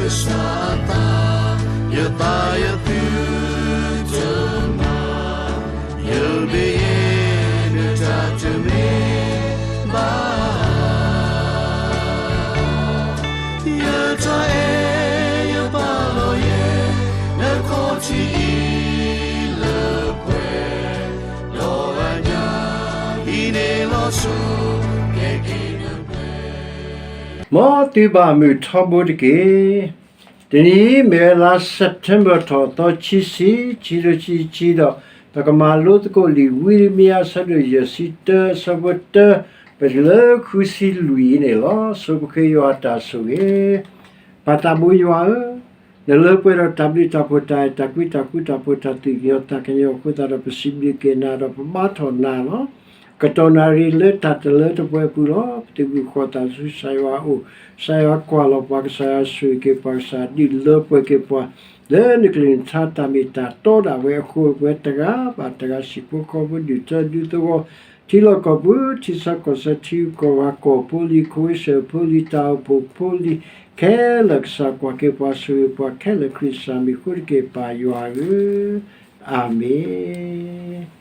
ကစၢ်အသး, ယသးယသုတမၤ, ယမ့ၢ်ယဲ နတၢ်တမ့ၢ်ဘၣ်. ယတၢ်အဲၣ်ယပာ်လီၤယဲ နခီၣ်ထံးအံၤလၢပှဲၤ, ဒီးအညၣ်အံၤန့ၣ်လီၤဆီ ကဲက့ၤနပှဲၤ မ်သုဘၣ်မုာ်ထီဘိတက့ၢ်. တနံၤအံၤမ့ၢ်ဝဲလါ September ထီၣ်သီခံဆံ, ခံထိခံဆံဒီး ပကမၤလိသကိးလံာ်ဝံယံးရမံယၤ အဆၢဒိၣ်ယဲၢ်ဆံတၢ အဆၢဖိတၢ, ပတုၤလၢဃုဆံလွံၢ်အံၤန့ၣ်လီၤ. ဆိပဃ့ယွၤအတၢ်ဆိၣ်ဂ့ၤ. ပၢ်သးဘိယွၤဧၢ, နလၢပှဲၤဒီးတၢ်ဘျုးတၢ်ဖှိၣ် တၢ်အဲၣ်တၢ်ကွံ တၢ်ဃူတၢ်ဖိး တၢ်သးကညီၤအဃိသတးဒီး ပစံးဘျုးက့ၤနၤဒီးပဘါထီၣ်နၤလီၤ. ကတီၢ်နၣ်ရံၣ်လၢတၢ်တလၢတပှဲၤအပူၤလီၤ. ပသုးဘူးဃီၤသးဆူကစၢ်ယွၤအအိၣ်, ကစၢ်ယွၤကွၢ်လီၤပှၤ, ကစၢ်ယွၤဆိၣ်ဂ့ၤက့ၤပှၤ, ကစၢ်ဒုးလၢပှဲၤက့ၤပှၤ လၢနကလုၢ်နကထါတၢ်မ့ၢ်တၢ်တီဒၣ်ဝဲအဃိ ပဝဲတဂၤဘၣ်တဂၤ ဟံၣ်ဖိဃီဖိ ဒူၣ်ထၢဒူသဝီ, ထံလီၢ်ကီၢ်ပူၤ ထံဆၢကီၢ်ဆၢ ထံဂုၤကီၢ်ဂၤ ကီၢ်ဖိလံၤ ခိၣ်ဝ့ၢ်စၢၣ်ဖိလံၤ တၢ်အိၣ်ဖှိၣ်ဖိလံၤ ခဲလၢာ် ကစၢ်ကွၢ်က့ၤပှၤ ဆိၣ်ဂ့ၤပှၤခဲလၢာ် ခရံာ်ကစၢ်မံၤအဃိတက့ၢ် ပၢ်ယွၤဧၢ, အၤမ့ၣ်.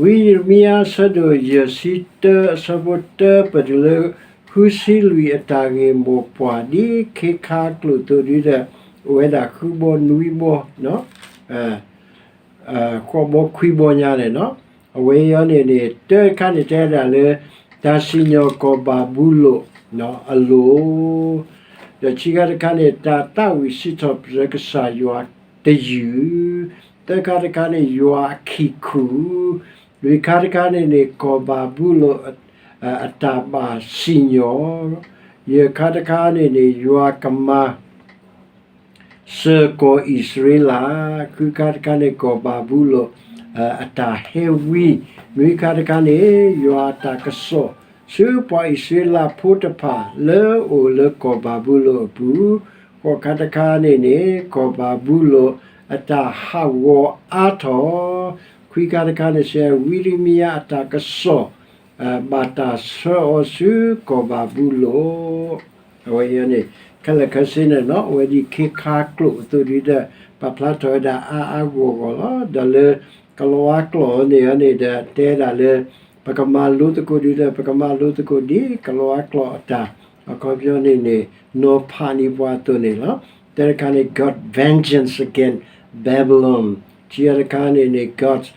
ဝံယံးရမံယၤ အဆၢဒိၣ်ယဲၢ်ဆံတၢ အဆၢဖိတၢ ပတုၤလၢဃုဆံလွံၢ် အတၢ်ဂ့ၢ်မိၢ်ပှၢ် ဒ်ခ့ခါကျိာ်အသိးဒ်ဒီး အိၣ်ဝဲဒၣ်ဃုဘီနွံဘီ ဃိးဘီခွံဘီညါန့ၣ်လီၤ. အဝဲအံၤန့ၣ်န့ၣ် တၢတခါန့ၣ်တဲဒၣ်လၢ တၢ်စံၣ်ညီၣ်ကီၢ်ဘၤဘူလိၣ်အလိၤ, ဒီးခံခါတခါန့ၣ် တၢ်သးဝံၣ်စံးထီၣ်ပတြၢၤကစၢ်ယွၤတယုၢ်, သၢခါတခါန့ၣ် ယွၤအခံၣ်ခုၣ်, လွံၢ်ခါတခါန့ၣ်န့ၣ် ကီၢ်ဘၤဘူလိၣ်အတၢ်ဘၣ်စံၣ်ညီၣ်, ယဲၢ်ခါတခါန့ၣ်န့ၣ် ယွၤကမၤ စၢၤကီၢ်အံၣ်စရ့လး, ဃုခါတခါန့ၣ် ကီၢ်ဘၤဘူလိၣ်အတၢ်ဟဲဝံ, နွံခါတခါန့ၣ် ယွၤအတၢ်ကစီၣ် ဆူပှၤအံၣ်စရ့လးဖိတဖၣ် လၢအအိၣ်လၢကီၢ်ဘၤဘူလိၣ်အပူၤ, ဃိးခါတခါန့ၣ်န့ၣ် ကီၢ်ဘၤဘူလိၣ်အတၢ်ဟးဂီၤအါထီၣ်, ခွံခါတခါန့ၣ် စံးဝံရမံယၤအတၢ်ကစီၣ် ဘၣ်တၢ်ဆှၢအီၤဆူကီၢ်ဘၤဘူလိၣ်, အဝဲအံၤန့ၣ် ခဲလၢာ်ခဲဆ့န့ၣ်လီၤ. အဝဲဒ်ခ့ခါကျိာ်အသိးဒ်ဒီး ပာ်ဖျါထီၣ်ဝဲဒၣ်အါအါဂီၢ်ဂီၢ်လီၤ. ဒီးလၢကလီၤဝါကျိာ်န့ၣ်န့ၣ်ဒီး တဲဒၣ်လၢ ပကမၤလိသကိးဒ်ဒီး ပကမၤလိသကိးဒ်ကလီၤဝါကျိာ်အတၢ် အခီပညီန့ၣ်န့ၣ် နီၤဖးန့ၢ်ပှၤအသိးန့ၣ်လီၤ. တၢတခါန့ၣ် God vengeance against Babylon, ခံခါတခါန့ၣ်န့ၣ် God's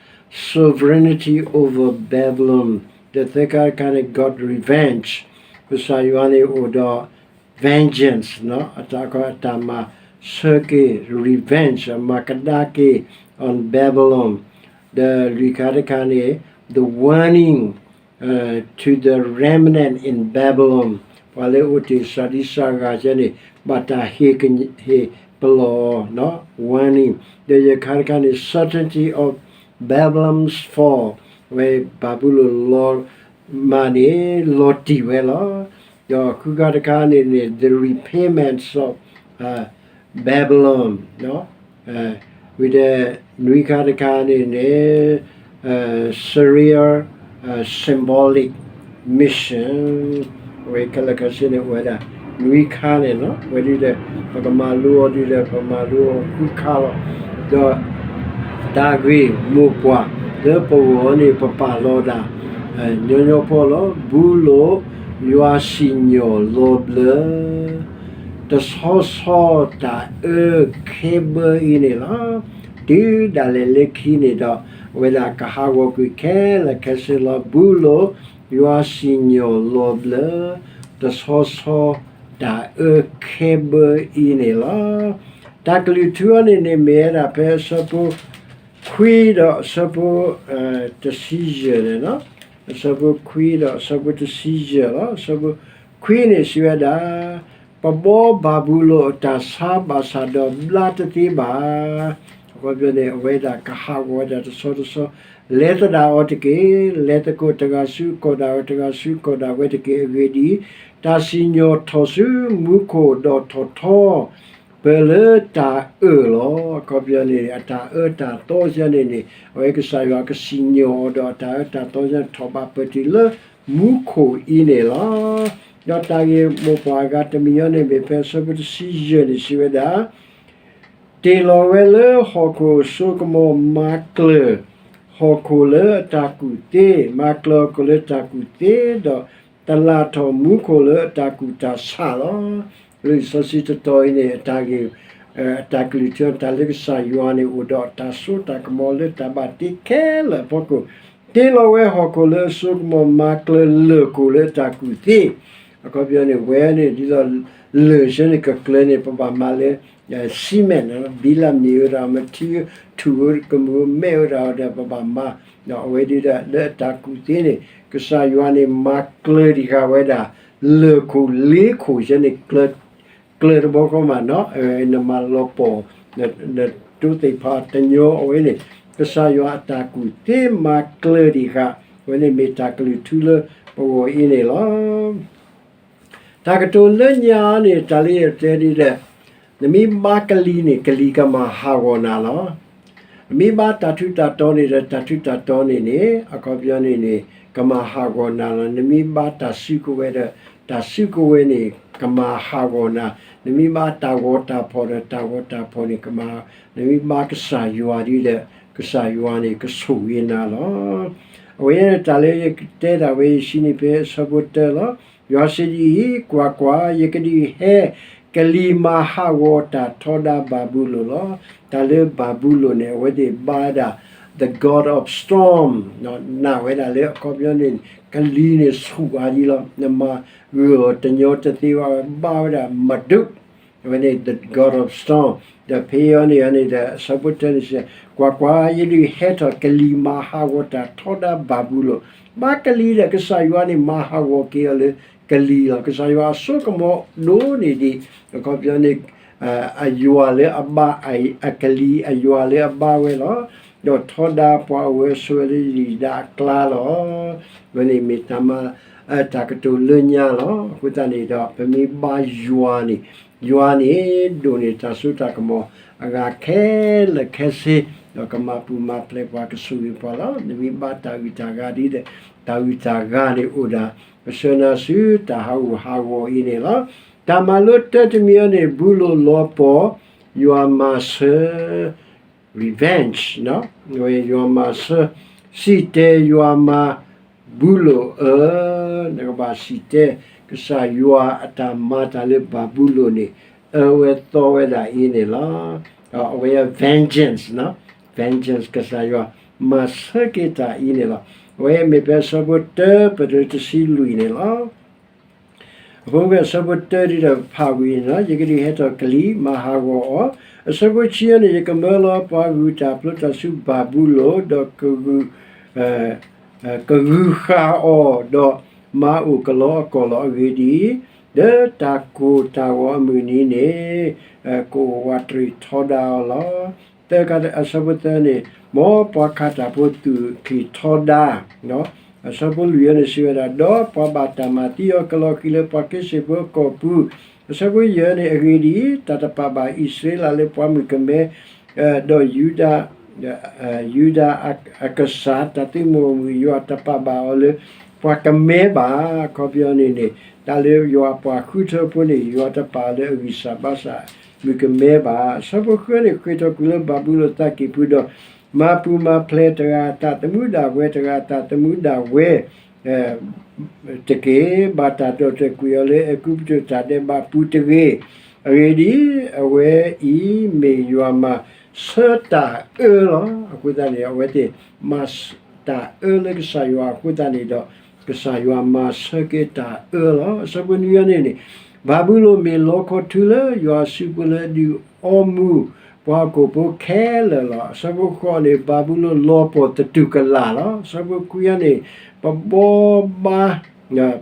sovereignty over Babylon, ဒီးသၢခါတခါန့ၣ် God revenge, ကစၢ်ယွၤန့ၣ်အိၣ်ဒီး vengeance အတၢ်ကီအတၢ်မၤဆၢက့ၤ revenge အမၤကဒါက့ၤ on Babylon, ဒီးလွံၢ်ခါတခါန့ၣ် the warning to the remnant in Babylon, ပှၤလၢအိၣ်တ့ၢ်စှၤဒံစှၤဂၤကဲန့ၣ် ဘၣ်တၢ်ဟ့ၣ်ကဟ့ၣ်ပလီၢ် warning, ဒီးယဲၢ်ခါတခါန့ၣ် certainty of Babylon's fall, ဝဲဘၤဘူလိၣ်လီၤမၢ်န့ၣ် လီၤတံၢ်ဝဲလီၤ. ဒီးဃုခါတခါန့ၣ်န့ၣ် the repayments of Babylon, ဝံၤဒီးနွံခါတခါန့ၣ်န့ၣ် Syria symbolic mission, အဝဲခဲလၢာ်ခဲဆ့န့ၣ် အိၣ်ဝဲဒၣ်နွံခါန့ၣ်လီၤ. အဝဲဒ်ဒီး ပကမၤလိအီၤဒ်ဒီး ပမၤလိအီၤဃုခါလီၤ. ဒီးတၢ်ဂ့ၢ်မိၢ်ပှၢ်လၢပဂီၢ်န့ၣ် ပပာ်လီၤဒၣ် ညီညီဖိလီၤ. ဘူလိၣ် ယွၤစံၣ်ညီၣ်လီၤဘျၢ တဆီဆီတၢ်အၢခဲဘၢအံၤန့ၣ်လီၤ. တုၤဒၣ်လဲာ်လၢခံန့ၣ်ဒီး အဝဲဒၣ်ကဟးဂီၤကွံာ်ခဲလၢာ်ခဲဆ့လီၤ. ဘူလိၣ် ယွၤစံၣ်ညီၣ်လီၤဘျၢ တဆီဆီတၢ်အၢခဲဘၢအံၤန့ၣ်လီၤ. တၢ်ကလုၢ်ထူအီၤန့ၣ်န့ၣ် မ့ၢ်ဝဲဒၣ်ဖဲအဆၢဖိခွံဒီးအဆၢဖိ တဆံယဲၢ်န့ၣ်လီၤ. အဆၢဖိခွံဒီးအဆၢဖိတဆံယဲၢ်လီၤ. အဆၢဖိခွံန့ၣ်စံးဝဲဒၣ် ပဘီဘၤဘူလိၣ်အတၢ်ဆါဘၣ်ဆၣ်ဒီးဘျါတသ့ဘၣ်. အခီပညီန့ၣ် အဝဲဒၣ်ကဟးဂီၤဝဲဒၣ်တဆီတဆီ, လဲၤသဒၣ်အီၤတက့ၢ်. လဲၤသကိးတဂၤဆူကီၢ်ဒၣ်ဝဲ တဂၤဆူကီၢ်ဒၣ်ဝဲတက့ၢ်. အဂ့ၢ်ဒ်အံၤ, တၢ်စံၣ်ညီၣ်ထီၣ်ဆူမူခိၣ်ဒီးထီၣ်ထီ ပၢၢ်လၢတၢ်အၢၣ်လီၤ. အခီပညီန့ၣ် အတၢ်အၢတၢ်သီယဲန့ၣ်န့ၣ် အဝဲကစၢ်ယွၤကစံၣ်ညီၣ်အီၤဒီး အတၢ်အၢတၢ်သီယဲန့ၣ် ထီၣ်ဘးပၢၢ်တုၤလၢမူခိၣ်အံၤန့ၣ်လီၤ. ဒီးတၢ်ဂ့ၢ်မိၢ်ပှၢ်အဂၤတမံၤအံၤန့ၣ် မ့ၢ်ဖဲအဆၢဖိတဆံယဲၢ်န့ၣ် စံးဝဲဒၣ်, တ့ၢ်လီၤဝဲလၢဟီၣ်ခိၣ်အစိကမီၤမၤကျၢၤ ဟီၣ်ခိၣ်လၢအတၢ်ကူၣ်သ့, မၤကျၢၤဟီၣ်ခိၣ်လၢတၢ်ကူၣ်သ့, ဒီးတလၢ်ထီၣ်မူခိၣ်လၢအတၢ်ကူၣ်တၢ်ဆးလီၤ. လံာ်စီဆှံတတီၤအံၤန့ၣ် အတၢ်ဂ့ၢ် အတၢ်ကလုၢ်ထူ တၢ်လၢကစၢ်ယွၤန့ၣ် အိၣ်ဒီးတၢ်စိတၢ်ကမီၤလၢတၢ်ဘၣ်တ့ခဲလၢာ်အဖီခိၣ်, တ့လီၤဝဲဟီၣ်ခိၣ်လၢအစိကမီၤ မၤကျၢၤလၢၢ်ခိၣ်လၢအတၢ်ကူၣ်သ့, အခီပညီန့ၣ် ဝဲန့ၣ် ဒ်သိးလၢၢ်ဆၢန့ၣ် ကကျၢၤန့ၣ် ပဘၣ်မၤလၢ cement ဘံလၢမ့ၣ်အူတၢ် မထံထူၣ် ကမူၣ်မဲၣ်အူတၢ်ဒီး ပဘၣ်မၤ အဝဲဒၣ်လၢအတၢ်ကူၣ်သ့န့ၣ် ကစၢ်ယွၤန့ၣ် မၤကျၢၤဒံးဃာ်ဝဲဒၣ် လၢၢ်ခိၣ်လ့ခိၣ်ဆၢန့ၣ် ကျၢၤတဘျီဃီမးနီၤ နမၤလီၤပီၢ် နတိသ့ၣ်ဖးတညီအဝဲန့ၣ် ကစၢ်ယွၤအတၢ်ကူၣ်သ့မၤကျၢၤဒံးဃာ် အဝဲန့ၣ်မ့ၢ်တၢ်ကလုၢ်ထူလၢပဂီၢ်အံၤန့ၣ်လီၤ. တၢ်ကတိၤလၢညါန့ၣ် တၢ်လၢယတဲဒ်လဲၣ်, နမ့ၢ်ဘါကလံၤန့ၣ် ကလံၤကမၤဟးဂီၤနၤလီၤ. နမ့ၢ်ဘါတၢ်ထူးတၢ်တီၤန့ၣ်ဒီး တၢ်ထူးတၢ်တီၤန့ၣ်န့ၣ် အခီပညီန့ၣ်န့ၣ် ကမၤဟးဂီၤနၤလီၤ. နမ့ၢ်ဘါတၢ်စုကဝဲၤဒီး တၢ်စုကဝဲၤန့ၣ် ကမၤဟးဂီၤနၤ, နမ့ၢ်ဘါတၢ်ဂီၤတၢ်ဖီၣ်ဒီး တၢ်ဂီၤတၢ်ဖီၣ်န့ၣ် ကမၤ, နမ့ၢ်ဘါကစၢ်ယွၤဒ်လဲၣ်, ကစၢ်ယွၤန့ၣ် ကဆိၣ်ဂ့ၤနၤလီၤ. အဝဲန့ၣ်တၢ်လၢယတဲဒၣ်ဝဲယစံးန့ၣ်ဖဲအဆၢဖိတၢလီၤ. ယွၤစံးဒ်အံၤ, ကွၢ်ကွၢ်, ယကဒုးဟဲကလံၤမၤဟးဂီၤတၢ်ထီဒါဘၤဘူလိၣ်လီၤ. တၢ်လၢဘၤဘူလိၣ်န့ၣ် အဝဲသ့ၣ်ဘါဝဲဒၣ် the god of storm နာ်ဝဲဒၣ်လၢအခီပညီန့ၣ် ကလံၤန့ၣ်ဆူၣ်အါဒံးလီၤ. နမၤဂၢၢ်အီၤတညီတသ့ဘၣ် ဘါဝဲဒၣ်မဒုး အဝဲန့ၣ် the god of storm ဒီးဖဲအံၤန့ၣ်န့ၣ်ဒီး အဆၢဖိတၢန့ၣ်စံး, ကွၢ်ကွၢ်, ယဒုးဟဲထီၣ်ကလံၤမၤဟးဂီၤတၢ်ထီဒါဘၤဘူလိၣ်, ဘါကလံၤဒီး ကစၢ်ယွၤန့ၣ် မၤဟးဂီၤက့ၤအီၤလၢကလံၤလီၤ. ကစၢ်ယွၤအစိကမီၤဒိၣ်န့ၢ်ဒံး အခီပညီန့ၣ် အယွၤလၢအဘါ အကလံၤအယွၤလၢအဘါဝဲလီၤ. ဒီးထီဒါပှၤအိၣ်ဝဲဆိးဝဲလၢယံာ်ဒါအကျါလီၤ. အဝဲန့ၣ်မ့ၢ်တၢ်မၤ တၢ်ကတိၤလၢညါလီၤ. အဃိသတးန့ၣ်ဒီး ပမ့ၢ်ဘါယွၤန့ၣ် ယွၤန့ၣ် ဒိၣ်န့ၢ်တၢ်စိတၢ်ကမီၤအဂၤခဲလၢာ်ခဲဆ့, ဒီးကမၤပူၤမၤဖျဲးပှၤ ကဆိၣ်ဂ့ၤပှၤလီၤ. နမ့ၢ်ဘါတၢ်ဂုၤတၢ်ဂၤဒ်လဲၣ်, တၢ်ဂုၤတၢ်ဂၤန့ၣ်အိၣ်ဒၣ် ပဆှၢနၤဆူတၢ်ဟးဂူာ်ဟးဂီၤအံၤန့ၣ်လီၤ. တၢ်မၤလိတၢတမံၤအံၤန့ၣ် ဘူလိၣ်လီၤပှီၢ် ယွၤမၤဆၢ revenge ယွၤမၤဆၢ စံၣ်တဲၤယွၤမၤဘူလိၣ်အၢ, နကဘၣ်စံၣ်တဲၤ ကစၢ်ယွၤအတၢ်မၤတၢ်လၢဘၤဘူလိၣ်န့ၣ် အၢဝဲသီဝဲဒၣ်အံၤန့ၣ်လီၤ. အဝဲ vengeance, vengeance ကစၢ်ယွၤမၤဆၢက့ၤတၢ်အံၤန့ၣ်လီၤ. အဝဲမ့ၢ်ဖဲအဆၢဖိတၢပတုာ်တဆံလွံၢ်န့ၣ်လီၤ. အဃိဖဲအဆၢဖိတၢဒ်ဒီးဖးဝံၤန့ၣ်လီၤ, ယကဒုးဟဲထီၣ်ကလံၤမၤဟးဂီၤအီၤ, အဆၢဖိတဆံန့ၣ် ယကမၢလီၤပှၤဂုၤတၢ်ဖျိတၢ်ဆူဘၤဘူလိၣ်, ဒီးကဂုၤဃာ်အီၤ, ဒီးမၤအိၣ်ကလီအကီၢ်လီၤ. အဂ့ၢ်ဒ်အံၤ, လၢတၢ်ကိၢ်တၢ်ဂီၤအမုၢ်နံၤန့ၣ် ကအိၣ်ဝးတရံးထီဒါအီၤလီၤ. သၢခါ အဆၢဖိသၢန့ၣ် မ်ပှၤခးတၢ်ဖိသူၣ်က့ၤထီဒါ, အဆၢဖိလွံၢ်အံၤန့ၣ်စံးဝဲဒၣ်, ဒီးပှၤဘၣ်တၢ်မၤသံအီၤကလီၤဃံၤလၢပှၤက့စ့ၣ်ဖိအကီၢ်ပူၤ, အဆၢဖိယဲၢ်န့ၣ် အဂ့ၢ်ဒ်အံၤ, တၢ်တပာ်ဘၣ်အံၣ်စရ့လးလၢပှၤမုၣ်ကမဲ, ဒီးယူဒၤ ယူဒၤအကစၢ် တၢ်သုးမုၢ်မုၢ် ယွၤတပာ်ဘၣ်အီၤလၢပှၤကမဲဘၣ်. အခီပညီန့ၣ်န့ၣ် တၢ်လၢယွၤအပှၤဃုထၢဖိန့ၣ် ယွၤတပာ်အီၤလၢအဂံၢ်စၢ်ဘါစၢ် မုၣ်ကမဲဘၣ်. အဆၢဖိဃုန့ၣ် ဃ့ၢ်ထီၣ်ကွံာ်လၢဘၤဘူလိၣ်သးကံၢ်ပူၤဒီး မၤပူၤမၤဖျဲးတဂၤအသးသမူဒၣ်ဝဲ တဂၤအသးသမူဒၣ်ဝဲ တက့ၢ်. ဘၣ်တၢ်ဒီၣ်တဲာ်ကွံာ်အီၤလၢအဲၤကူပတူးတၢ်ဒဲးဘးပူၤတဂ့ၤ. အဂ့ၢ်ဒ်အံၤ, အဝဲအံၤမ့ၢ်ယွၤမၤဆၢတၢ်အၢလီၤ. အဃိသတးန့ၣ် အဝဲသ့ၣ်မၤတၢ်အၢလၢကစၢ်ယွၤအဃိသတးန့ၣ်ဒီး ကစၢ်ယွၤမၤဆၢက့ၤတၢ်အၢလီၤ. အဆၢဖိနွံအံၤန့ၣ်န့ၣ် ဘၤဘူလိၣ်မ့ၢ်လီခီထူလၢယွၤအစုပူၤလၢအဒုးအီမူၤပှၤဟီၣ်ခိၣ်ဖိခဲလၢာ်လီၤ. အဆၢဖိဃိးန့ၣ် ဘၤဘူလိၣ်လီၤပှီၢ်သတူၢ်ကလာ်လီၤ. အဆၢဖိခွံအံၤန့ၣ် ပဘီဘါ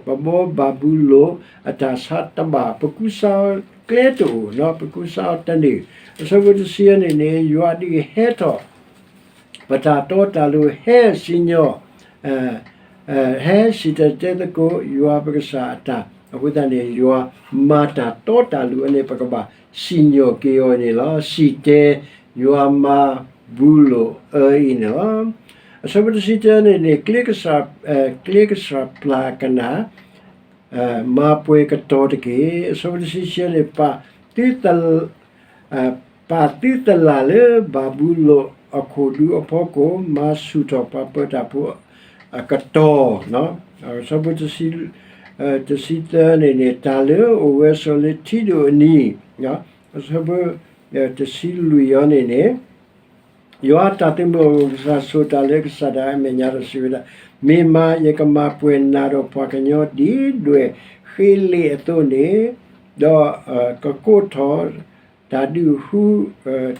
ပဘီဘၤဘူလိၣ်အတၢ်ဆါတဘၣ်, ပကူစါအီၤကျဲတအိၣ်, ပကူစါအီၤတန့ၢ်. အဆၢဖိတဆံအံၤန့ၣ်န့ၣ် ယွၤဒုးဟဲထီၣ် ပတၢ်တီတၢ်လိၤဟဲစံၣ်ညီၣ် ဟဲစံၣ်တဲၤတဲသကိးယွၤပကစၢ်အတၢ်, အဃိသတးန့ၣ် ယွၤမၤတၢ်တီတၢ်လိၤအန့ၣ် ပကဘၣ်စံၣ်ညီၣ်က့ၤအီၤန့ၣ်လီၤ. စံၣ်တဲၤယွၤမၤဘူလိၣ်အၢအံၤန့ၣ်လီၤ. အဆၢဖိတဆံတၢန့ၣ်န့ၣ် ကျ့ကစၢ်, ကျ့ကစၢ်ပျၢ်ကနၣ် မၤပှဲၤကတီၤတက့ၢ်. အဆၢဖိတဆံယဲၢ်န့ၣ် ပာ်သုတလးလၢဘၤဘူလိၣ်အခိၣ်ဒူအဖီခိၣ်, မၤဆူၣ်ထီၣ်ပှၤပၢၤတၢ်ဖိအကတီၢ်. အဆၢဖိတဆံသၢန့ၣ်န့ၣ် တၢ်လၢအိၣ်ဝဲဆိးလၢထံဒိၣ်အနံၤ, အဆၢဖိတဆံလွံၢ်အံၤန့ၣ်န့ၣ် ယွၤအတၢ်သုးမုၢ်အအိၣ်ကစၢ်ဆိးတၢ်လၢကစၢ်ဒၣ်အမဲာ်ညါဒီးစံးဝဲဒၣ်, မ့ၢ်မး ယကမၤပှဲၤနၤဒီးပှၤကညီဒ်ဒွဲၣ်ဃ့လ့အသိးန့ၣ်, ဒီးကကိးထီၣ်တၢ်ဒုးဟူ,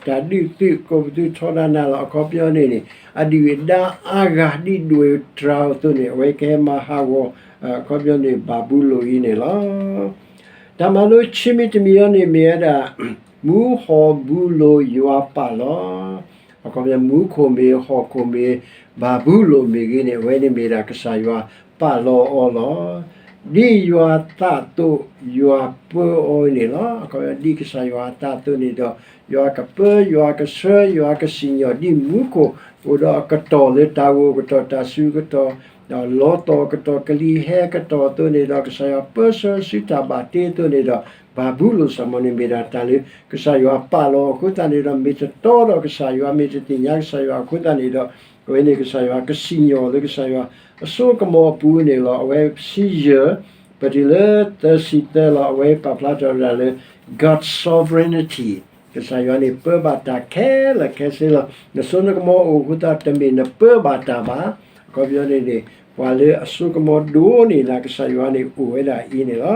တၢ်ဒုးသုးကိးပသူထီဒါနၤလီၤ. အခီပညီန့ၣ်န့ၣ် အဒုၣ်အဒါအါဂၤဒ်ဒွဲၣ်တြၤအသိးန့ၣ် အဝဲကဟဲမၤဟးဂီၤ, အခီပညီန့ၣ် ဘၤဘူလိၣ်အံၤန့ၣ်လီၤ. တၢ်မၤလိခံမံၤတမံၤအံၤန့ၣ်မ့ၢ်ဝဲဒၣ် မူဟီၣ်ဘူလိၣ်ယွၤပာ်လီၤ. အခီပညီ မူခိၣ်မ့ၢ်ဟီၣ်ခိၣ်မ့ၢ် ဘၤဘူလိၣ်မ့ၢ်ဂ့ၤန့ၣ် အဝဲန့ၣ်မ့ၢ်ဒၣ်ကစၢ်ယွၤပာ်လီၤအီၤလီၤ. ဒ်ယွၤသးအသိး ယွၤပၢအီၤန့ၣ်လီၤ. အခီပညီ ဒ်ကစၢ်ယွၤအသးအသိးန့ၣ်ဒီး ယွၤကပၢ ယွၤကဆှၢ ယွၤကစံၣ်ညီၣ် ဒ်မူခိၣ်အိၣ်ဒီးအကတီၢ်လၢတၢ်ဂိၢ်ကတီၢ် တၢ်စူၤကတီၢ် ဒီးလီသီၣ်ကတီၢ် ကလံၤဟဲကတီၢ်အသိးန့ၣ်ဒီး ကစၢ်ယွၤပၢဆှၢစုတၢ်ဘၣ်တ့အသိးန့ၣ်ဒီး ဘၤဘူလိၣ်စ့ၢ်ကီးန့ၣ်မ့ၢ်ဒၣ်တၢ်လၢ ကစၢ်ယွၤပာ်လီၤအဃိသတးန့ၣ်ဒီး မ့ၢ်တတီဒီးကစၢ်ယွၤ မ့ၢ်တသ့ၣ်ညါကစၢ်ယွၤအဃိသတးန့ၣ်ဒီး အဝဲန့ၣ်ကစၢ်ယွၤကစံၣ်ညီၣ်လၢကစၢ်ယွၤအစိကမီၤအပူၤန့ၣ်လီၤ. အဝဲတဆံယဲၢ် ပတုၤလၢသၢဆံသၢလီၤ. အဝဲပာ်ဖျါထီၣ်ဝဲဒၣ်လၢ God's sovereignty ကစၢ်ယွၤန့ၣ်ပၢဘၣ်တၢ်ခဲလၢာ်ခဲဆ့လီၤ. နစိနကမီၤအိၣ်အဃိသတး တမ့ၢ်နပၢဘၣ်တၢ်ဘၣ်. အခီပညီန့ၣ်န့ၣ် ပှၤလၢအစိကမီၤဒိၣ်န့ၢ်နၤကစၢ်ယွၤန့ၣ်အိၣ်ဝဲဒၣ်အံၤန့ၣ်လီၤ.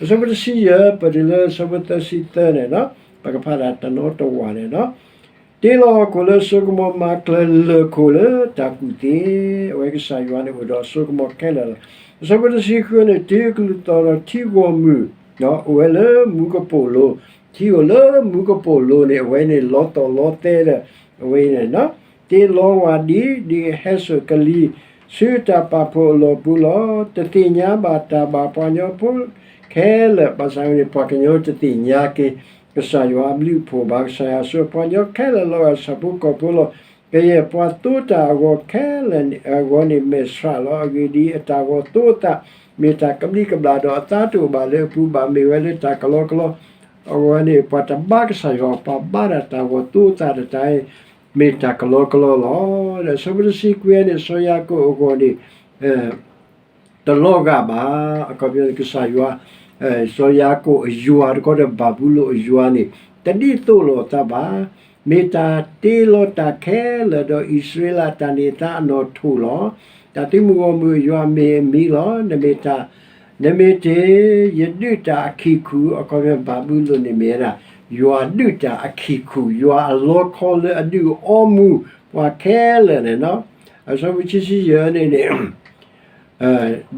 အဆၢဖိတဆံယဲၢ် ပတုၤလၢအဆၢဖိသၢဆံသၢန့ၣ် ပကဖးဒၣ်တနီတဝၢ်န့ၣ်လီၤ. တ့လီၤဟီၣ်ခိၣ်လၢအစိကမီၤ မၤကျၢၤလၢၢ်ခိၣ်လၢတၢ်ကူၣ်သ့, အဝဲကစၢ်ယွၤန့ၣ်အိၣ်ဒီးအစိကမီၤခဲလၢာ်လီၤ. အဆၢဖိတဆံဃုန့ၣ် တုၤအကလုၢ်သီၣ်ဒီးထံဂီၢ်မုၢ် အိၣ်ဝဲလၢမူကပိာ်လိၤ, ထံအိၣ်လၢမူကပိာ်လိၤန့ၣ် အဝဲန့ၣ်လီသီၣ်လီသဲဒီး အဝဲန့ၣ် တ့လီၤဝဲဒ် ဒ်ဟဲစိာ်ကလံၤ ဆူတၢ်ပာ်ဖှိၣ်အလီၢ်ပူၤလီၤ. တသ့ၣ်ညါဘၣ်တၢ်ဘၣ်ပှၤကညီဖိခဲလၢာ် ဘၣ်ဆၣ်န့ၣ် ပှၤကညီတသ့ၣ်ညါက့ၤ ကစၢ်ယွၤအဘျုးအဖှိၣ်ဘၣ်. ကစၢ်ယွၤဆိပှၤကညီခဲလၢာ်လီၤဂာ်ဆၣ်ဖိကီၢ်ဖိလီၤ. ကယဲၢ်ပှၤသိတၢ်အဂီၤခဲလၢာ်အဂီၢ်န့ၣ် မဲာ်ဆှးလီၤ. အဂ့ၢ်ဒ်အံၤ အတၢ်ဂီၤသိအသး မ့ၢ်တၢ်ကဘျံးကဘျၣ်ဒီးအသါတအိၣ်ဘၣ်လၢအပူၤဘၣ်, မ့ၢ်ဝဲလၢတၢ်ကလီကလီ အဂီၢ်န့ၣ် ပှၤတဘါကစၢ်ယွၤ ပှၤဘါဒၣ်တၢ်ဂီၤသိအသးတတၢ်အံၤ မ့ၢ်တၢ်ကလီကလီလီၤ. ဒီးအဆၢဖိတဆံခွံန့ၣ် စီၤယၤကိာ်အဂီၢ်န့ၣ် တလီၤဂာ်ဘၣ်. အခီပညီန့ၣ် ကစၢ်ယွၤ စီၤယၤကိာ်အယွၤတခီဒီး ဘၤဘူလိၣ်အယွၤန့ၣ် တဒ်သိးလိာ်အသးဘၣ်. မ့ၢ်တၢ်တ့လီၤတၢ်ခဲလၢာ်ဒီးအံၣ်စရ့လးတၢ်န့ၢ်သါအနီၣ်ထိၣ်လီၤ. တၢ်သုးမုၢ်ဂီၢ်မုၢ်အယွၤမ့ၢ်အမံၤလီၤ. နမ့ၢ်တၢ် နမ့ၢ်တ့ၢ် ယဒုးတၢ်အခံၣ်ခုၣ်, အခီပညီ ဘၤဘူလိၣ်န့ၣ်မ့ၢ်ဝဲဒၣ် ယွၤဒုးတၢ်အခံၣ်ခုၣ်, ယွၤအလီခီလၢအဒုးအီမူၤ ပှၤခဲလၢာ်န့ၣ် အဆၢဖိခံဆံယဲၢ်န့ၣ်န့ၣ်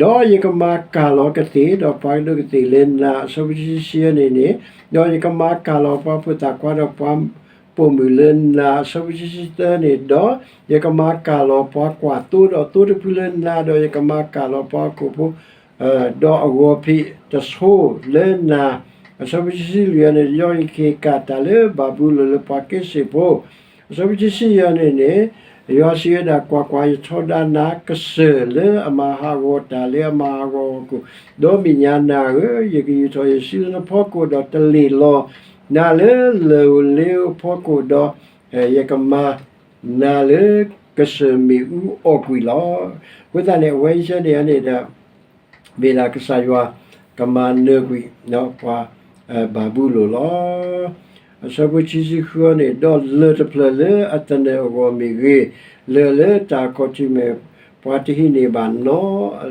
ဒီးယကမၤကၢ်လီၤကသ့ၣ်, ဒီးပှၤကဒိးကသ့ၣ်လၢနၤ, အဆၢဖိခံဆံယဲၢ်န့ၣ်န့ၣ်, ဒီးယကမၤကၢ်လီၤပှၤဖိသၣ်ခွါဒီးပှၤပိာ်မုၣ်လၢနၤ, အဆၢဖိခံဆံသၢန့ၣ်, ဒီးယကမၤကၢ်လီၤပှၤကွၢ်သိဒီးသိတဖုလၢနၤ, ဒီးယကမၤကၢ်လီၤပှၤဟီၣ်ခိၣ်ဖိ ဒီးအဂီၤဖံးတဆိလၢနၤ, အဆၢဖိခံဆံလွံၢ်န့ၣ်, ယွၤကဟ့ၣ်ကၣ်တၢ်လၢဘၤဘူလိၣ်လၢပှၤက့စ့ၣ်ဖိ အဆၢဖိခံဆံယဲၢ်န့ၣ်န့ၣ်, ယွၤစံးဝဲဒၣ်, ကွၢ်ကွၢ်, ယထီဒါနၤကစၢၢ်လၢအမၤဟးဂီၤတၢ်လၢအမၤဟးဂီၤဟီၣ်ခိၣ်, ဒီးမဲာ်ညါနၤဧၢ, ယကယူာ်ထီၣ်ယစုလၢနဖီခိၣ်, ဒီးတလ့ၢ်လီၤနၤလၢလၢၢ်ဧိၤလ့ဧိၤအဖီခိၣ်, ဒီးယကမၤနၤလၢကစၢၢ်မ့ၣ်အူအီၣ်ကွံာ်လီၤ. အဃိသတးန့ၣ် အဝဲအံၤန့ၣ်န့ၣ်ဒီး မ့ၢ်ဒၣ်ကစၢ်ယွၤကမၤနၢၤကွံာ် ပှၤဘၤဘူလိၣ်လီၤ. အဆၢဖိခံဆံဃုန့ၣ်, ဒီးလၢၢ်တဖျၢၣ်လၢအသနၢၣ်အဂီၢ်မ့ၢ်ဂ့ၤ, လၢၢ်လၢတၢ်ခီၣ်ထံးမဲာ် ပှၤတဟံးန့ၢ်ဘၣ်နီ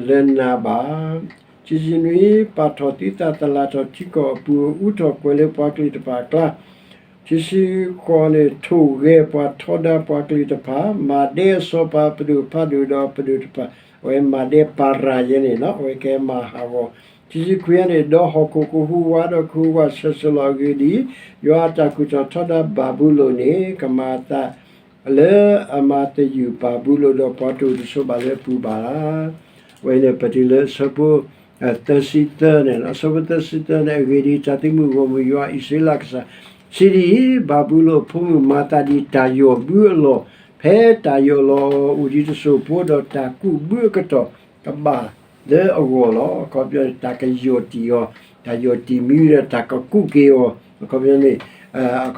လၢနၤဘၣ်. ခံဆံနွံ, ပာ်ထီၣ်သုသးသလၣ်ထီၣ်ထံကီၢ်အပူၤ, အူထီၣ်ကွဲၤလၢပှၤကလုာ်တဖၣ်အကျါ ခံဆံဃိးန့ၣ်, ထိၣ်ဂဲၤပှၤထီဒါပှၤကလုာ်တဖၣ်, မၤဒဲအစီၤပၤပဒိၣ်ဖးဒိၣ်ဒီးပဒိၣ်တဖၣ်, အဝဲမၤဒဲပၤရၤယဲန့ၣ်လီၤ. အဝဲကဟဲမၤဟးဂီၤ. ခံဆံခွံန့ၣ်, ဒီးဟီၣ်ခိၣ်ကဟူးဝးဒီးကဟူးဝးဆၢၣ်ဆၢၣ်လီၤ. အဂ့ၢ်ဒ်အံၤ, ယွၤအတၢ်ကူၣ်ထီၣ်ထီဒါဘၤဘူလိၣ်န့ၣ် ကမၤအသးလၢအမၤသယုၢ်ဘၤဘူလိၣ်ဒီးပှၤတအိၣ်တဆိးဘၣ်လၢအပူၤဘၣ်. အဝဲန့ၣ်ပတုၤလၢအဆၢဖိ သၢဆံသၢန့ၣ်လီၤ. အဆၢဖိသၢဆံသၢန့ၣ်, အဂ့ၢ်ဒ်အံၤ, တၢ်သုးမုၢ်ဂီၢ်မုၢ်ယွၤအံၣ်စရ့လးကစၢ် စံးဒ်အံၤ, ဘၤဘူလိၣ်အဖိမုၣ်မၤသးဒ်တၢ်ယီၢ်ဘုအလီၢ်, ဖဲတၢ်ယီၢ်လီၤအိၣ်ဒံးတစိၢ်ဖိ, ဒီးတၢ်ကူးဘုအကတီၢ်ကဘၣ် လၢအဂီၢ်လီၤ. အခီပညီန့ၣ် တၢ်ကယီၢ်တံၢ်အီၤ, တၢ်ယီၢ်တံၢ်မံဒီးတၢ်ကကူးက့ၤအီၤ, အခီပညီန့ၣ်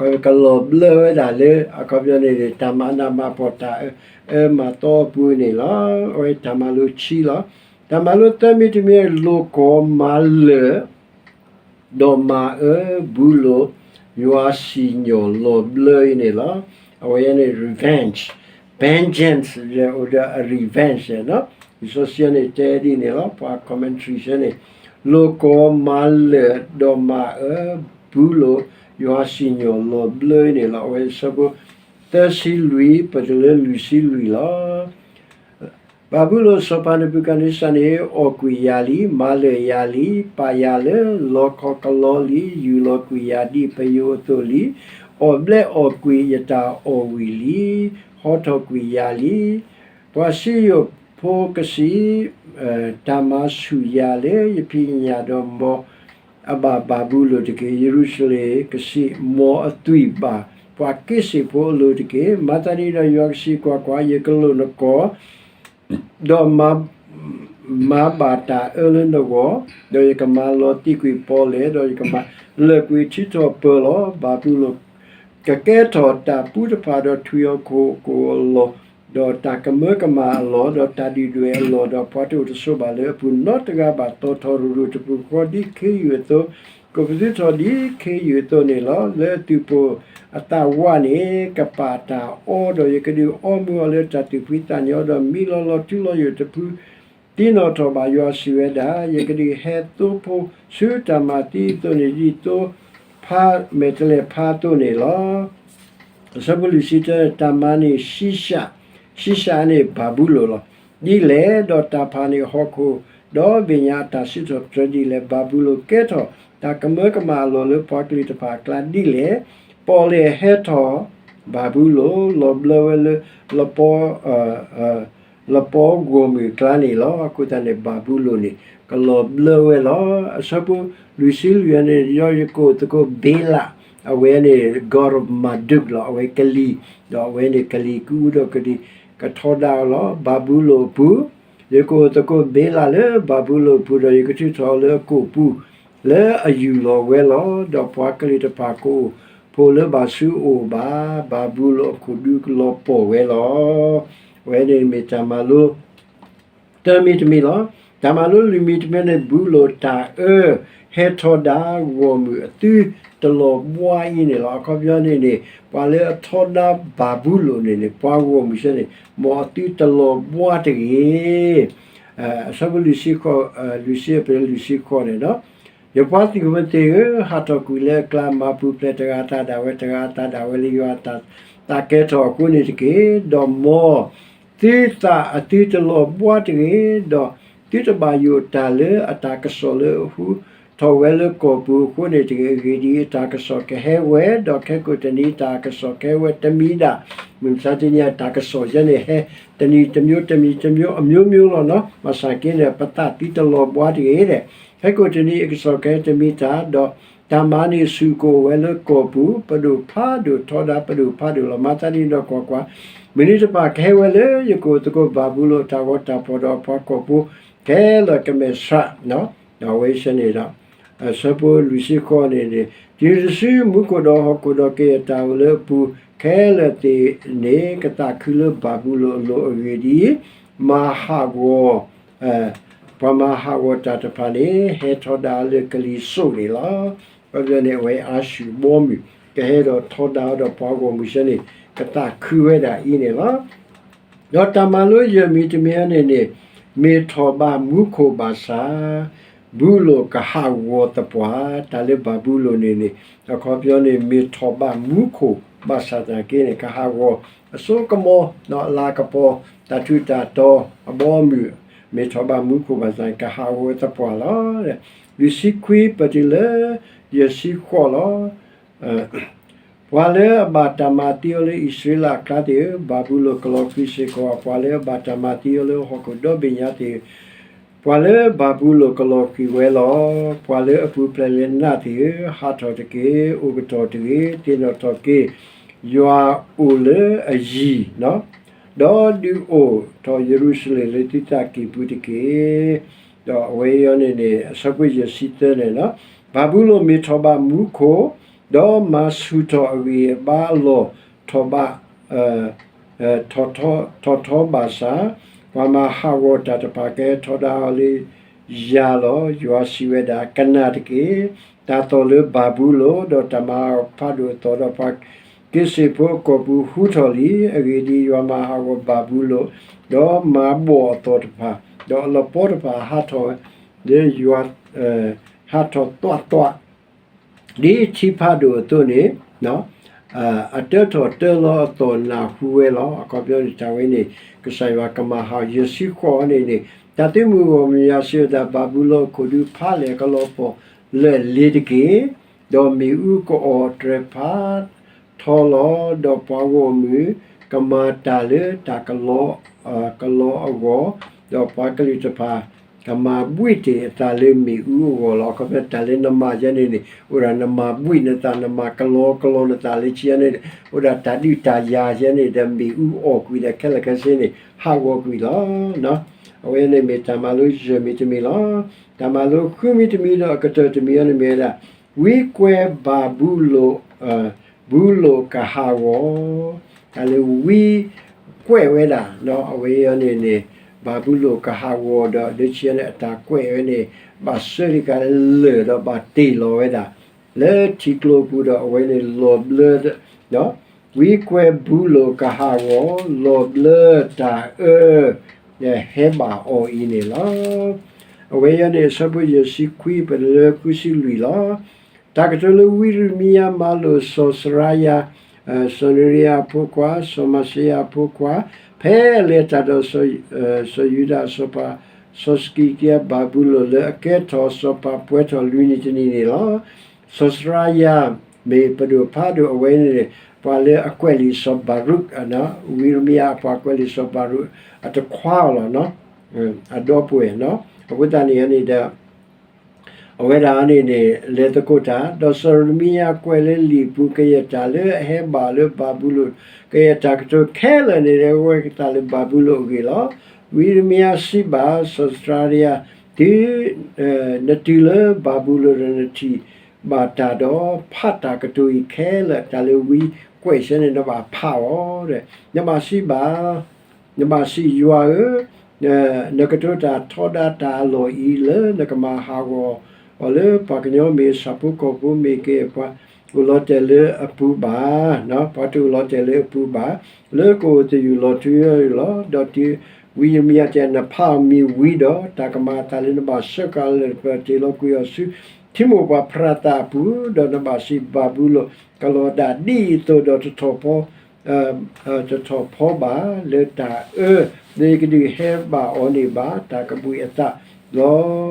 ကလီၤဘျၢဝဲဒၣ်လၢ အခီပညီန့ၣ် တၢ်မၤနးမၤဖှီၣ် တၢ်အၢမၤသီအပူၤန့ၣ်လီၤ. အဝဲတၢ်မၤလိခံလီၤ. တၢ်မၤလိသၢမံၤတမံၤ လိၣ်ကီၤမၤလၢာ် ဒီးမၤအၢဘူးလိာ် ယွၤစံၣ်ညီၣ်လီၤဘျၢအံၤန့ၣ်လီၤ. အဝဲန့ၣ် revenge, vengeance အိၣ်ဒီးအ revenge န့ၣ်, လံာ်စီဆှံန့ၣ် တဲဒ်န့ၣ်လီၤ. ပှၤ commentary ဆၢန့ၣ် လိၣ်ကီၤမၤလၢာ် ဒီးမၤအၢဘူးလိာ် ယွၤစံၣ်ညီၣ်လီၤဘျၢအံၤန့ၣ်လီၤ. အဝဲဆၢဖိ သၢဆံလွံၢ် ပတုၤလၢလွံၢ်ဆံလွံၢ်လီၤ. ဘၤဘူလိၣ်စီၤပၤနဘူၤခၣ်နံစၢ်န့ၣ် အီၣ်ကွံာ်ယၤလံ, မၤလၢာ်ယၤလံ, ပာ်ယၤလၢလီခီကလီလံ, ယူၢ်လီၤကွံာ်ယၤဒ်ပယိၤအသိးလံ, အီၣ်ဘျဲးအီၣ်ကွံာ်ယတၢ်အီၣ်ဝံာ်လံ, ဟီထီၣ်ကွံာ်ယၤလံ. ပှၤစံယိၣ်ဖိကစံး တၢ်မၤဆူၣ်ယၤလၢယဖံးယညၣ်ဒီး မ်အဘၣ်ဘၤဘူလိၣ်တက့ၢ်. ယရူၤၡလ့ၣ်ကစံး မ်အသွံၣ်ဘၣ်ပှၤက့စ့ၣ်ဖိအလိၤတက့ၢ်. မၤသးဒ်န့ၣ်ဒီး ယွၤကစံး, ကွၢ်ကွၢ်, ယကလိၣ်နကီၢ် ဒီးမၤဘၣ်တၢ်အၢလၢနဂီၢ်, ဒီးယကမၤလီၤတံၢ်ကွံာ်ပီၣ်လဲၣ်, ဒီးယကမၤလၢာ်ကွံာ်ထံထီၣ်ပၢၤလီၤ. ဘၤဘူလိၣ်ကကဲထီၣ်တၢ်ပူတဖၣ်, ဒီးထွံၣ်ဟီၣ်ခိၣ်အကိၣ်အလီၢ်, ဒီးတၢ်ကမၢကမၣ်အလီၢ်, ဒီးတၢ်ဒုၣ်ဒွဲၣ်အလီၢ်, ဒီးပှၤတအိၣ်တဆိးဘၣ်လၢအပူၤနီတဂၤဘၣ်. သီၣ်ထီၣ်ရူၢ်ရူၢ်တပူၤဃီဒ်ခ့ယုၢ်အသိး, ကပသူထီၣ်ဒ်ခ့ယုၢ်အသိးန့ၣ်လီၤ. လၢအသုးပိာ်အသးဝးန့ၣ် ကပာ်တၢ်အီ, ဒီးယကဒုးအီမူၤအီၤလၢတၢ်သူၣ်ဖှံသးညီ, ဒီးမံလီၤလီၤထူလီၤယိာ်တဖု သံနီၣ်ထီၣ်ဘၣ်. ယွၤစံးဝဲဒၣ်, ယကဒုးဟဲသိဖိဆူတၢ်မၤသံအသိးန့ၣ်, ဒ်သိဖါမဲာ်တဲးလဲးဖါအသိးန့ၣ်လီၤ. အဆၢဖိလွံၢ်ဆံတၢ, တၢ်မၤန့ၢ်ၡံၡး, ၡံၡးန့ၣ်ဘၤဘူလိၣ်လီၤ. ဒ်လဲၣ်, ဒီးတၢ်ဖးန့ၢ်ဟီၣ်ခိၣ်ဒီဘ့ၣ်ညါအတၢ်စံးထီၣ်ပတြၢၤဒ်လဲၣ်, ဘၤဘူလိၣ်ကဲထီၣ်တၢ်ကမၢကမၣ်အလီၢ်လၢပှၤကလုာ်တဖၣ်အကျါဒ်လဲၣ်, ပီၣ်လဲၣ်ဟဲထီၣ်ဘၤဘူလိၣ်, လီၤဘျၢဝဲလၢ လပီ လပီဂီၢ်မုၢ်အကျါန့ၣ်လီၤ. အဃိသတးန့ၣ် ဘၤဘူလိၣ်န့ၣ် ကလီၤဘျၢဝဲလီၤ. အဆၢဖိလွံၢ်ဆံလွံၢ်န့ၣ် ယွၤယကအိၣ်သကိးဘ့လး, အဝဲန့ၣ် god of Marduk လီၤ. အဝဲကလံၤ, ဒီးအဝဲန့ၣ်ကလံၤကအူဒီးကဒံကထီဒါအီၤလီၤ. ဘၤဘူလိၣ်အပူၤ, ယကအိၣ်သကိးဘ့လးလၢဘၤဘူလိၣ်အပူၤ, ဒီးယကထုးထီၣ်အီၤလၢအကိာ်ပူၤ လၢအယူၢ်လီၤဝဲလီၤ. ဒီးပှၤကလုာ်တဖၣ်ကအိၣ်ဖှိၣ်လၢဘၣ်ဆူအအိၣ်ဘၣ်, ဘၤဘူလိၣ်အခိၣ်ဒူကလီၤပှီၢ်ဝဲလီၤ. အဝဲန့ၣ်မ့ၢ်တၢ်မၤလိ တၢမံၤတမံၤလီၤ. တၢ်မၤလိလွံၢ်မံၤတမံၤန့ၣ် ဘၤဘူလိၣ်တၢ်အၢ ဟဲထီဒါဂီၢ်မုၢ်အသုတလီၤဘှါအံၤန့ၣ်လီၤ. အခီပညီန့ၣ်န့ၣ် ပှၤလၢအထီဒါဘၤဘူလိၣ်န့ၣ်န့ၣ် ပှၤဂီၢ်မုၢ်ဆၢန့ၣ် မ်အသုတလီၤဘှါတဂ့ၤ. အဆၢဖိလွံၢ်ဆံဃိး, လွံၢ်ဆံအပူၤ လွံၢ်ဆံဃိးန့ၣ်ဒီး, ယပှၤသုးမုၢ်သ့ၣ်ဧၢ, ဟးထီၣ်ကွံာ်လၢအကျါ, မၤပူၤဖျဲးတဂၤအသးဒၣ်ဝဲ, တဂၤအသးဒၣ်ဝဲလၢယွၤအတၢ်ကဲထီၣ်အဃိန့ၣ်တက့ၢ်. ဒီးမ်သုသးအသုတလီၤဘှါတဂ့ၤ, ဒီးသုတဘၣ်ယိၣ်တၢ်လၢအတၢ်ကစီၣ်လၢအဟူထီၣ်ဝဲလၢကီၢ်ပူၤအဃိန့ၣ်တဂ့ၤ. အဂ့ၢ်ဒ်အံၤ, တၢ်ကစီၣ်ကဟဲဝဲ, ဒီးခဲကိာ်တနံၤတၢ်ကစီၣ်ကဟဲဝဲတမံၤဒၣ်. မုၢ်မဆါတနံၤအတၢ်ကစီၣ်ယဲန့ၣ် ဟဲတနံၤတမျိုး တမံၤတမျိုး အမျိုးမျိုးလီၤနီၤ. ဘၣ်ဆၣ်က့န့ၣ် ပသးသုတလီၤဘှါတဂ့ၤဒဲး. ခဲကိာ်တနံၤအကစီၣ်ကဟဲတမံၤတၢ်, ဒီးတၢ်မၤန့ၢ်ဆူၣ်ကအိၣ်ဝဲလၢကီၢ်ပူၤ, ပဒိၣ်ဖးဒိၣ်ထီဒါပဒိၣ်ဖးဒိၣ်လီၤ. မၤသးဒ်န့ၣ်ဒီးကွၢ်ကွၢ်, မုၢ်နံၤတဖၣ်ကဟဲဝဲလၢယကအိၣ်သကိးဘၤဘူလိၣ်အတၢ်ဂီၤတၢ်ဖီၣ်ဒီးအပှၤကီၢ်ဖိခဲလၢာ်ကမဲာ်ဆှး, ဒီးအဝဲဆၢန့ၣ်ဒီး အဆၢဖိလွံၢ်ဆံဃိးန့ၣ်န့ၣ်, တုၤတစုမူခိၣ်ဒီးဟီၣ်ခိၣ်ဒီးကယဲၢ်တၢ်အိၣ်လၢအပူၤခဲလၢာ်သ့ၣ်န့ၣ် ကသးခုလၢဘၤဘူလိၣ်အလိၤ. အဂ့ၢ်ဒ်အံၤ, မၤဟးဂီၤ ပှၤမၤဟးဂီၤတၢ်တဖၣ်န့ၣ် ဟဲထီဒါလၢကလံၤစိးန့ၣ်လီၤ. အခီပညီန့ၣ် အဝဲအါဆူၣ်ဘီမုၢ် ကဟဲဒီးထီဒါဒီးပှၤဂီၢ်မုၢ်ဆၢန့ၣ် ကသးခုဝဲဒၣ်အံၤန့ၣ်လီၤ. ဒီးတၢ်မၤလိယဲၢ်မံၤတမံၤန့ၣ်န့ၣ်, မ့ၢ်ထီၣ်ဘးမူခိၣ်ဘၣ်ဆၣ် ဘူလိၣ်ကဟးဂီၤသပှၢ်, တၢ်လၢဘၤဘူလိၣ်န့ၣ်န့ၣ် အခီပညီန့ၣ် မ့ၢ်ထီၣ်ဘးမူခိၣ်ဘၣ်ဆၣ်သနာ်က့န့ၣ် ကဟးဂီၤအစိကမီၤ ဒီးအလၤကပီၤ တၢ်ထူးတၢ်တီၤ အဘီအမုၢ် မ့ၢ်ထီၣ်ဘးမူခိၣ်ဘၣ်ဆၣ် ကဟးဂီၤသပှၢ်လီၤ. လွံၢ်ဆံခွံပတုၤလၢ ယဲၢ်ဆံဃိးလီၤ. ပှၤလၢအဘၣ်တၢ်မၤသံအီၤလၢအံၣ်စရ့လးအကျါသ့ၣ်ဧၢ, ဘၤဘူလိၣ်ကလီၤဃံၤစ့ၢ်ကီး, ပှၤလၢအဘၣ်တၢ်မၤသံအီၤလၢဟီၣ်ခိၣ်ဒီဘ့ၣ်ညါသ့ၣ်ဧၢ, ပှၤလၢဘၤဘူလိၣ်ကလီၤဃံၤဝဲလီၤ. ပှၤလၢအပူၤဖျဲးလၢနးသ့ၣ်ဧၢ, ဟးထီၣ်တက့ၢ်, အိၣ်ကတီၢ်တဂ့ၤ, သ့ၣ်နီၣ်ထီၣ်က့ၤ ယွၤအိၣ်လၢအယံၤ, ဒီးဒုးအိၣ်ထီၣ်ယရူၤၡလ့ၣ်လၢသုသးကံၢ်ပူၤတက့ၢ်. ဒီးအဝဲအံၤန့ၣ်န့ၣ် အဆၢဖိယဲၢ်ဆံသၢန့ၣ်လီၤ. ဘၤဘူလိၣ်မ့ၢ်ထီၣ်ဘးမူခိၣ်, ဒီးမၤဆူၣ်ထီၣ်အဂံၢ်အဘါအလီၢ်, ထီၣ်ဘး ထီၣ်ထီဘၣ်ဆၣ်, ပှၤမၤဟးဂီၤတၢ်တဖၣ်ကဟဲထီဒါအီၤလၢယၤလီၤ. ယွၤစံးဝဲဒၣ်, ကနၣ်တက့ၢ်. တၢ်သီၣ်လၢဘၤဘူလိၣ်, ဒီးတၢ်မၤဟးဂီၤဖးဒိၣ်အသီၣ်, ဒီးပှၤက့စ့ၣ်ဖိအကီၢ်ပူၤဟူထီၣ်လံ. အဂ့ၢ်ဒ်အံၤ, ယွၤမၤဟးဂီၤဘၤဘူလိၣ်, ဒီးမၤဘီၣ်အသီၣ်တဖၣ်, ဒီးအလီၢ်ပီတဖၣ်ဟးထီၣ်လၢယွၤ ဟးထီၣ်သွးသွး ဒ်ထံဖးဒိၣ်အသိးန့ၣ်, အတၢထီၣ်တၢလီၤအသီၣ်နၢ်ဟူဝဲလီၤ. အခီပညီန့ၣ် တၢ်ဝဲန့ၣ် ကစၢ်ယွၤကမၤဟးဂီၤ ယဲၢ်ဆံဃိးန့ၣ်န့ၣ်, တၢ်သုးမုၢ်ဂီၢ်မုၢ်ယွၤစံးဝဲဒၣ်, ဘၤဘူလိၣ်အခိၣ်ဒူဖးလဲၢ်အကလီၤပှီၢ်လၢာ်လ့ၤတက့ၢ်. ဒီးမ့ၣ်အူကအီၣ်တြဲၤဖးထီလီၤ. ဒီးပှၤဂီၢ်မုၢ်ကမၤတၢ်လၢတၢ်ကလီ ကလီအဂီၢ်, ဒီးပှၤကလုာ်တဖၣ် ကမၤဘှံးတ့ၢ်အသးလၢမ့ၣ်အူအဂီၢ်လီၤ. အခီပညီတၢ်လၢနမၤယဲန့ၣ်န့ၣ် အိၣ်ဒၣ်နမၤဘှံးနသး နမၤကလီကလီနသးလၢခံန့ၣ်, အိၣ်ဒၣ်တၢ်ဒုးတၢ်ယၤယဲန့ၣ် ဒီးမ့ၣ်အူအီၣ်ကွံာ်ဒီးခဲလၢာ်ခဲဆ့န့ၣ် ဟးဂီၤကွံာ်လီၤ. အဝဲန့ၣ်မ့ၢ်တၢ်မၤလိယဲၢ်မံၤတမံၤလီၤ. တၢ်မၤလိဃုမံၤတမံၤဒီးအကတၢၢ်တမံၤအံၤန့ၣ်မ့ၢ်ဝဲဒၣ် ဝံကွဲးဘၤဘူလိၣ် ဘူလိၣ်ကဟးဂီၤ, တၢ်လၢဝံကွဲးဝဲဒၣ် အဝဲအံၤန့ၣ်န့ၣ် ဘၤဘူလိၣ်ကဟးဂီၤဒီး လၢခံန့ၣ် အတၢ်ကွဲးဝဲန့ၣ် ဘၣ်စၢတကးလၢာ်ဒီးဘၣ်တ့ၢ်လီၤဝဲဒၣ် လၢထံကျိပူၤဒီး အဝဲန့ၣ်လီၤဘျၢ ဝံကွဲးဘူလိၣ်ကဟးဂီၤ လီၤဘျၢတၢ်အၢ ဟဲဘၣ်အီၤအံၤန့ၣ်လီၤ. အဝဲအံၤန့ၣ် အဆၢဖိယဲၢ်ဆံခွံ ပတုၤလၢဃုဆံလွံၢ်လီၤ. တၢ်ကတိၤလၢဝံယံးရမံယၤမၤလိာ်စီၤစရၤယၤ, စီၤနရံယၤအဖိခွါ, စီၤမၤစယၤအဖိခွါ, ဖဲအလဲၤတၢ်ဒီး စီၤယူဒၤအစီၤပၤ, စီၤစကံကယၤဘၤဘူလိၣ် လၢအကဲထီၣ်စီၤပၤပှဲၤထီၣ်လွံၢ်နံၣ်တနံၣ်န့ၣ်လီၤ. စီၤစရၤယၤ မ့ၢ်ပဒိၣ်ဖးဒိၣ်အဝဲန့ၣ် ပှၤလၢအကွဲးလံာ်စီၤဘၤရူး, ဝံယံးရမံယၤအပှၤကွဲးလံာ်စီၤဘၤရူး အတခွါအီၤလီၤ, အဒီပုၢ်ဝဲၢ်, အဃိသတးန့ၣ်န့ၣ်ဒီး အဝဲဒၣ်န့ၣ်န့ၣ် လဲၤသကိးတၢ်, ဒီးစီၤရမံယၤကွဲးလၢလံာ်ပူၤ ကယဲၢ်တၢ်လၢအဟဲဘၣ်လၢဘၤဘူလိၣ်, ကယဲၢ်တၢ်ကတိၤခဲလၢာ်န့ၣ် အဝဲကသးလၢဘၤဘူလိၣ်အဂ့ၢ်လီၤ. ဝံယံးရမံယၤစံးဘၣ်စီၤစရၤယၤ, တုၤနတုၤလၢဘၤဘူလိၣ်ဒီး နထံၣ်ဘၣ်တၢ်ဒီး ဖးတၢ်ကတိၤအံၤခဲလၢာ်, တၢ်လၢဝံကွဲးဆၢန့ၣ် နဘၣ်ဖးအီၤ, နဘၣ်စံးဘၣ် နဘၣ်စံး, ယွၤဧၢ, နကတိၤတၢ်ထီဒါတၢ်အလီၢ်အံၤ လၢနကမၤဟးဂီၤအီၤလၢပှၤကညီမ့ၢ်ဂ့ၤ, ဆၣ်ဖိကီၢ်ဖိမ့ၢ်ဂ့ၤ, ပှၤအိၣ်လီၤတဲာ်လၢအပူၤဘၣ်, ပှၤတအိၣ်လီၤတဲာ်လၢအပူၤဘၣ်, လၢကအိၣ်သယုၢ်လီၤထူယိာ်လီၤ. ဒီးတုၤဝံယံးရမံယၤတဲ နဖးအီၤမ့ၢ်ဝံဒီး တၢ်ကမၤအသးလၢနဘၣ်စၢဃာ်လၢ ပတ့ၢ်လီၤကွံာ်အီၤဆူ ထံမိၢ်ပှၢ်ဖရၤသးအပူၤ, ဒီးနဘၣ်စံး, ဘၤဘူလိၣ်ကလီၤဒၣ်ဒ်အံၤအသိးဒီး တထီၣ်ဖီ တထီၣ်ဖီဘၣ်လၢတၢ်အၢ လၢယကဒုးဟဲဘၣ်အီၤန့ၣ်ဘၣ်, တၢ်ကဘှံးအသးလီၤ.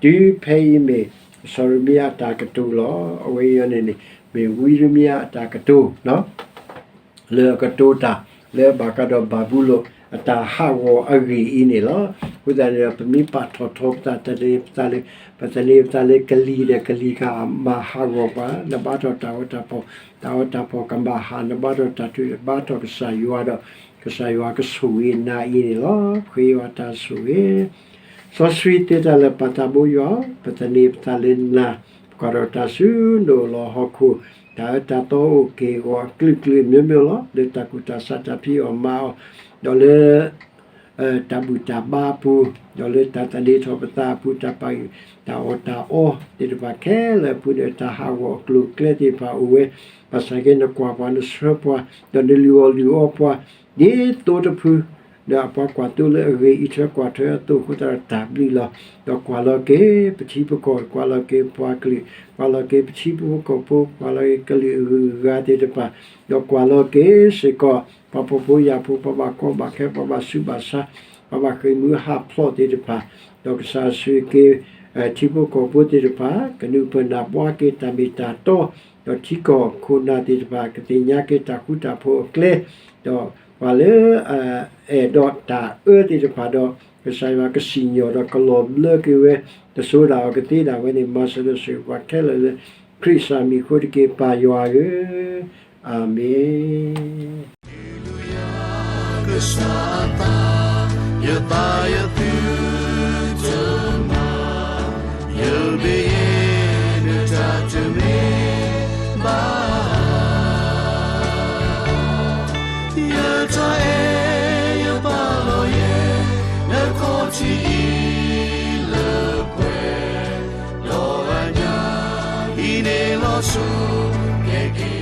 တုၤဖဲအံၤမ့ၢ်စီၤရမံယၤအတၢ်ကတိၤလီၤ. အဝဲအံၤန့ၣ်န့ၣ် မ့ၢ်ဝံယံးရမံယၤအတၢ်ကတိၤ လၢအကတိၤတၢ်လၢအဘၣ်ဃးဒီးဘၤဘူလိၣ်အတၢ်ဟးဂီၤအဂ့ၢ်အံၤန့ၣ်လီၤ. အဃိသတးန့ၣ်ဒီး ပမ့ၢ်ပာ်ထီၣ်ထီပသး တၢ်သန့ၤပသးလၢ ပသန့ၤပသးလၢကလံၤဒီး ကလံၤကမၤဟးဂီၤပှၤ, နဘါထီၣ်တၢ်ဂီၤတၢ်ဖီၣ်, တၢ်ဂီၤတၢ်ဖီၣ်ကမၤဟး, နဘါထီၣ်တၢ်ထုး ဘါထီၣ်ကစၢ်ယွၤဒီး ကစၢ်ယွၤကဆိၣ်ဂ့ၤနၤအံၤန့ၣ်လီၤ. ခရံာ်ယွၤတၢ်ဆိၣ်ဂ့ၤ စီဆှံသ့တၢ်လၢာ်ပၢ်သးဘိယွၤ, ပသန့ၤပသးလၢနၤ, ပကွၢ်ထီၣ်တၢ်ဆူနအိၣ်လီၤဟီၣ်ခိၣ်, တၢ်အၢတၢ်သီအိၣ်က့ၢ်ဂီၤအကလုာ်ကလုာ်အမျိုးမျိုးလီၤ. လၢတၢ်ကူၣ်တၢ်ဆးတၢ်ဖံးအီၣ်မၤအီၣ်, ဒီးလၢ တၢ်ဘူၣ်တၢ်ဘါအပူၤ, ဒီးလၢတၢ်သန့ၤထီၣ်ပသးအပူၤ, တၢ်ပာ်ဂံၢ်, တၢ်အီၣ်တၢ်အီသ့ၣ်တဖၣ်ခဲလၢာ်အပူၤန့ၣ် တၢ်ဟးဂီၤအကျိၤအကျဲသ့ၣ်တဖၣ်အိၣ်ဝဲ, ဘၣ်ဆၣ်က့နကွၢ်ပှၤ နဆှၢပှၤ, ဒီးနလုၢ်အီၣ်လုၢ်အီပှၤ, ဒ်သိတဖု ဒီးအပှၤကွၢ်သိလၢအဂ့ၤ အံးထွဲကွၢ်ထွဲအသိးအဃိသတးဒီးတၢ်ဘျုးလီၤ. ဒီးကွၢ်လီၤက့ၤပထံပကီၢ်, ကွၢ်လီၤက့ၤပှၤကလုာ်, ကွၢ်လီၤက့ၤပထံဖိကီၢ်ဖိ, ကွၢ်လီၤက့ၤကလုာ်အဂုၤအဂၤသ့ၣ်တဖၣ်, ဒီးကွၢ်လီၤက့ၤစ့ၢ်ကီး ပှၤဖှီၣ်ဖိယာ်ဖိ, ပှၤဘၣ်ကီဘၣ်ခဲ, ပှၤဘၣ်ဆူးဘၣ်ဆါ, ပှၤဘၣ်ဃ့ၢ်မှံဟးဖျိးသ့ၣ်တဖၣ်, ဒီးကစၢ်ဆိၣ်ဂ့ၤက့ၤ ထံဖိကီၢ်ဖိသ့ၣ်တဖၣ်, ကနုာ်ပၢၢ်နၢ်ဘှါက့ၤတၢ်မ့ၢ်တၢ်တီ, ဒီးထံကီၢ်ခိၣ်နၢ်သ့ၣ်တဖၣ် ကသ့ၣ်ညါက့ၤတၢ်ဃူတၢ်ဖိးအကျဲ, ဒီးပှၤလၢ အဲၣ်ဒိးတၢ်အၢသ့ၣ်တဖၣ်ဒီး ကစၢ်ယွၤကစံၣ်ညီၣ်ဒီးကလီၤဘျၢက့ၤဝဲ, တစိၤဒၣ်အီၤကသ့ဒၣ်ဝဲန့ၣ် မၤစၢၤဒီးဆိၣ်ဂ့ၤပှၤခဲလၢာ်လၢ ခရံာ်စၢ်မံၤအဃိတက့ၢ် ပၢ်ယွၤဧၢ, အၤမ့ၣ်. တၢ်အဲၣ်ယပာ်လီၤယဲ နခီၣ်ထံးအံၤလၢပှဲၤ, ဒီးအညၣ်အံၤန့ၣ်လီၤဆူ ကဲက့ၤ